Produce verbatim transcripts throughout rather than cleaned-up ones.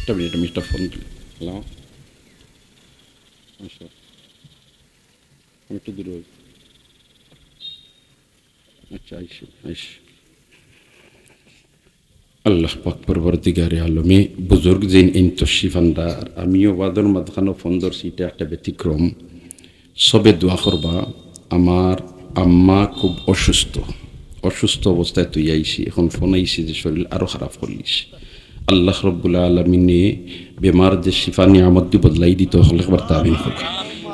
একটা মিনিট, আমি একটা ফোন তুলি। হ্যালো, আচ্ছা, আমি একটু দূরে হই। আচ্ছা, আইসি, আইসি। আল্লাহ পাক পরওয়ারদিগারে আলমে বুজুর্গ জিন ইন তশরিফ আনরা, আর আমিও ওয়াজর মাঝখানো ফোন ধরছি, এটা একটা ব্যতিক্রম। সবে দোয়া করবা, আমার আম্মা খুব অসুস্থ, অসুস্থ অবস্থায় থইয়া আইছি, এখন ফোন আইছে যে শরীর আরো খারাপ করিলিছে। আল্লাহ রব্বুল আলমিনে বেমার যে শিফা নিয়ামত দি বদলাই দিতো হকলে একবার তা আমিন কউক্কা।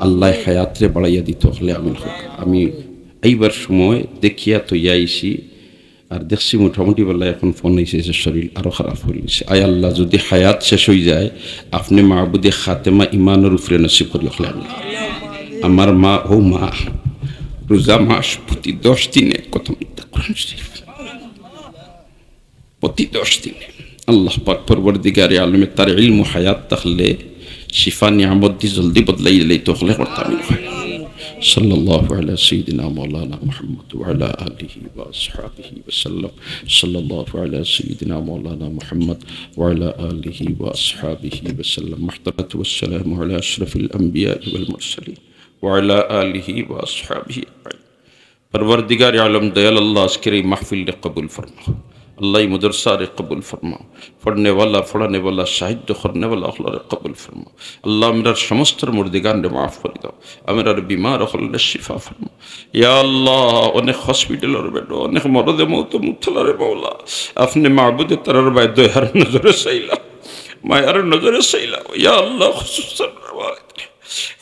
আল্লাহ হায়াতরে বাড়াইয়া দিতো হকলে আমিন কউক্কা। আমি এইবার সময় দেখিয়া থইয়া আইছি, আর দেখছি মোটামুটি বেলা এখন ফোন আইছে যে শরীর আরো খারাপ করিলিছে। আয় আল্লাহ, যদি হায়াত শেষ অইযায়, আপনে মাবুদে খাতেমা ইমানর উপরে নসিব করিও হকলে আমিন। আমার মা, ও মা, রোজা মাস প্রতি দশ দিনে খতম কোরআন শরীফ, প্রতি দশ দিনে। আল্লাহ পাক পরওয়ারদিগারে আলমে তার ইলমু হায়াত থাকলে শিফা নিয়ামত দি জলদি বদলাই দিলে তো হকলে করতাম। সাল্লাল্লাহু আলা সাইয়্যিদিনা মাওলানা মুহাম্মদ ওয়া আলা আলিহি ওয়া আসহাবিহি ওয়া সাল্লাম। সাল্লাল্লাহু আলা সাইয়্যিদিনা মাওলানা মুহাম্মদ ওয়া আলা আলিহি ওয়া আসহাবিহি ওয়া সাল্লাম। والصلاة والسلام على أشرف الأنبياء والمرسلين وعلى آله وأصحابه أجمعين. পরওয়ারদিগারে আলম, দয়াল আল্লাহ, আজকের এই মাহফিলরে কবুল ফরমাও। আল্লাহ, এই মাদ্রাসারে কবুল ফরমাও। পড়নেওয়ালা, পড়ানেওয়ালা, সাহায্য করনেওয়ালা হকলরে কবুল ফরমাও। আল্লাহ, আমরার সমস্ত মুর্দেগানরে মাফ করি দাও। আমরার বিমার হকলরে শিফা ফরমাও। ইয়া আল্লাহ, অনেক হসপিটালর বেডো, অনেক মরদে মউতো মুবতালা রে মওলা, আপনে মাবুদে তারার বায় দয়ার নজরে চাইলাও, মায়ার নজরে চাইলাও। ইয়া আল্লাহ, খুসুসান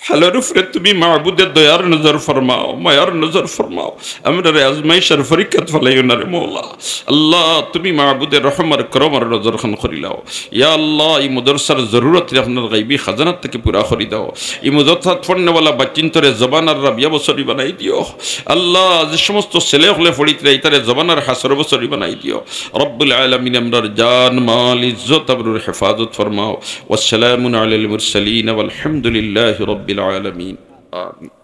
হালর উপরে তুমি মাবুদে দয়ার নজর ফরমাও, মায়ার নজর ফরমাও। আমরারে আজমাইশর পরীক্ষাত ফালাইও না রে মওলা। আল্লাহ, তুমি মাবুদে রহম আর করমর নজর খান করিলাও। ইয়া আল্লাহ, এই মাদ্রাসার জরুরতরে আপনার গাইবি খাজানা থাকি পুরা করি দাও। এই মাদ্রাসাত পড়নেওয়ালা বাচ্চিন্তরে জবানর রাবিয়া বসরি বানাই দিও। আল্লাহ, যে সমস্ত ছেলে হকলে পড়িতরা, ইতারে জবানর হাছর বসরি বানাই দিও। রব্বুল আলামিন, আমরার জান, মাল, ইজ্জত, আবরুর হেফাজত ফরমাও। والسلام على المرسلين والحمد لله رب العالمين. آمين.